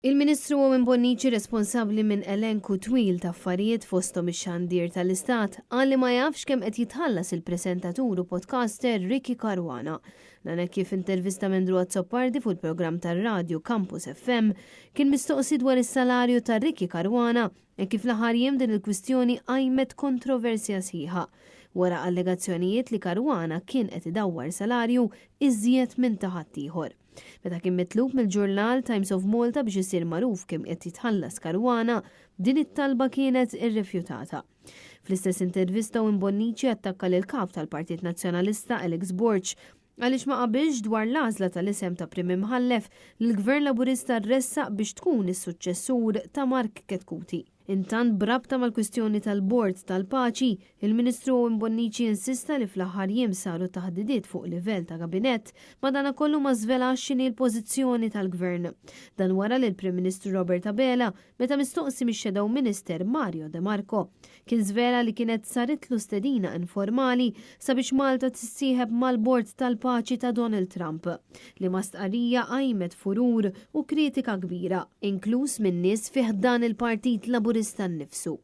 Il-Ministru Owen Bonnici, responsabbli minn elenku twil ta' affarijiet fosthom ix-xandir tal-Istat, qal li ma jafx kemm qed jitħallas il-presentatur u podcaster Ricky Caruana. Dan hekk kif f'intervista m'Andrew Azzopardi fuq il-programm tar-radju Campus FM kien mistoqsi dwar is-salarju ta' Ricky Caruana hekk kif l-aħħar jiem din il-kwistjoni qajmet kontroversja sħiħa wara allegazzjonijiet li Caruana kien qed idawwar salarju iżjed minn ta' ħaddieħor. Meta kien mitlub mill-ġurnal Times of Malta biex isir magħruf kemm qed jitħallas Caruana, din it-talba kienet irrifjutata. Fl-istess intervista Owen Bonnici attakka lill-Kap tal-Partit Nazzjonalista Alex Borg għaliex ma qabilx dwar l-għażla tal-isem ta' Prim Imħallef li l-Gvern Laburista ressaq biex tkun is-suċċessur ta' Mark Chetcuti. Intant b'rabta mal-kwistjoni tal-Bord tal-Paċi, il-Ministru Owen Bonnici insista li fl-aħħar jiem saru taħdidiet fuq livell ta' Gabinett, madanakollu ma żvelax x'inhi l-pożizzjoni tal-Gvern. Dan wara li l-Prim Ministru Robert Abela, meta mistoqsi mix-Shadow Minister Mario De Marco, kien żvela li kienet saritlu stedina informali sabiex Malta tissieħeb mal-Bord tal-Paċi ta' Donald Trump, liema stqarrija qajmet furur u kritika kbira, inkluż minn nies fi ħdan il-Partit Laburista nnifsu.